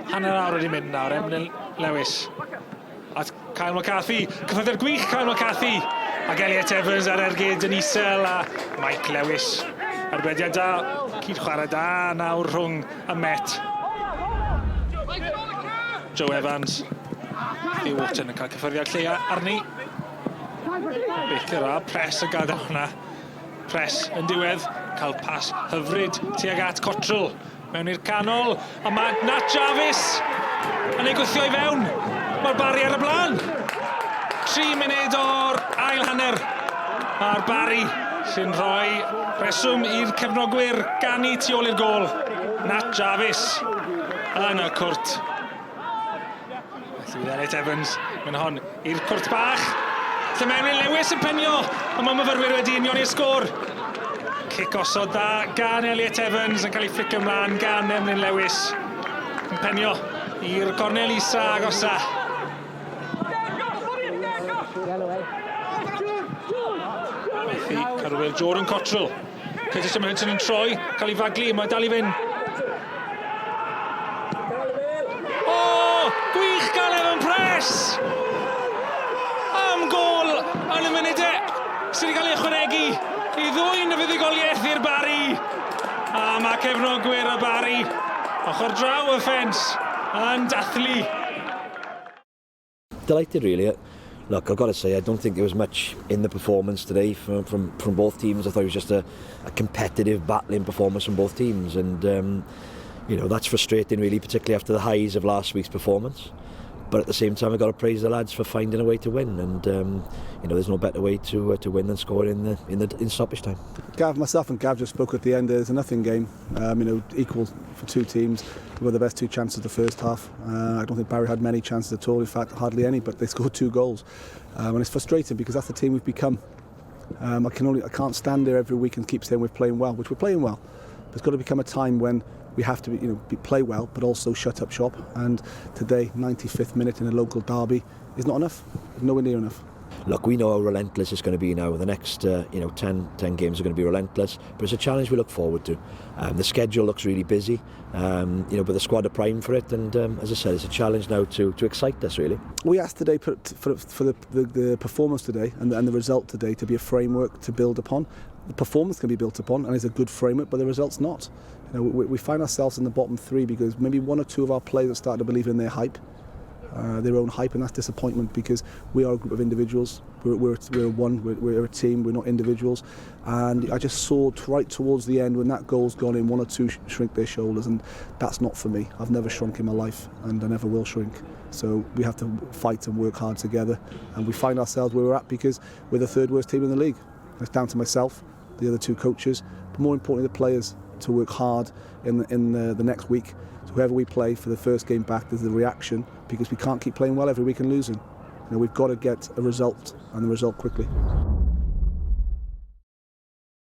Hanner awr wedi mynd nawr, Emlyn Lewis. At Kyle McCarthy, cyffyrddiad gwych Kyle McCarthy. Ac Elliot Evans ar ergyd yn isel a Mike Lewis. Arbediad da, cyd chwarae da nawr rhwng y Met. Joe Evans. Theo Wharton yn cael cyffyrddiad lleia arni. Baker a Press yn gadael hwnna. Press yn diwedd, cael pas hyfryd tuag at Cottrell. Mewn i'r canol, a mae Nat Jarvis yn ei gwthio i fewn. Mae'r Barri ar y blaen. 3 munud o'r ail hanner. A'r Barri sy'n rhoi rheswm i'r cefnogwyr ganu tu ôl i'r gôl. Nat Jarvis yn y cwrt. Felly bydd Elliot Evans yn hon i'r cwrt bach. Lle mae Emlyn Lewis yn penio, ond mae myfyrwyr wedi unioni'r sgôr. Cic osod dda gan Elliot Evans yn cael ei fflicio ymlaen gan Emlyn Lewis. Yn penio i'r gornel isa agosa. Methu Carwel Jordan Cottrell. Curtis Hamilton yn troi, cael ei faglu, mae'n dal i fynd. O, gwych gan Evan Press! Am gol yn y munudau sydd wedi cael ei ychwanegu i ddwyn y fuddugoliaeth i'r Barri. A mae cefnogwyr y Barri ochr draw y ffens yn dathlu. Delighted really. Look, I've got to say, I don't think there was much in the performance today from, from, from both teams. I thought it was just a, a competitive, battling performance from both teams. And, um, you know, that's frustrating really, particularly after the highs of last week's performance. But at the same time, I've got to praise the lads for finding a way to win. And, um, you know, there's no better way to, uh, to win than scoring in, the, in, the, in stoppage time. Gav, myself and Gav just spoke at the end. There's a nothing game, um, you know, equal for two teams. We were the best two chances of the first half. Uh, I don't think Barry had many chances at all, in fact, hardly any, but they scored two goals. Um, and it's frustrating because that's the team we've become. Um, I, can only, I can't stand there every week and keep saying we're playing well, which we're playing well. But it's got to become a time when we have to be, you know, be, play well, but also shut up shop. And today, 95th minute in a local derby, is not enough. Nowhere near enough. Look, we know how relentless it's going to be now. The next, uh, you know, 10, 10 games are going to be relentless, but it's a challenge we look forward to. Um, the schedule looks really busy, um, you know, but the squad are primed for it, and um, as I said, it's a challenge now to, to excite us, really. We asked today for, for, for the, the, the performance today and the, and the result today to be a framework to build upon. The performance can be built upon and is a good framework, but the result's not. You know, we, we find ourselves in the bottom three because maybe one or two of our players have started to believe in their hype uh, their own hype, and that's disappointment because we are a group of individuals. We're, we're, we're one, we're, we're a team, we're not individuals. And I just saw right towards the end when that goal's gone in, one or two sh shrink their shoulders, and that's not for me. I've never shrunk in my life, and I never will shrink. So we have to fight and work hard together, and we find ourselves where we're at because we're the third worst team in the league. It's down to myself, the other two coaches, but more importantly the players to work hard in the, in the, the next week. So whoever we play for the first game back, there's the reaction because we can't keep playing well every week and losing. You know, we've got to get a result and the result quickly.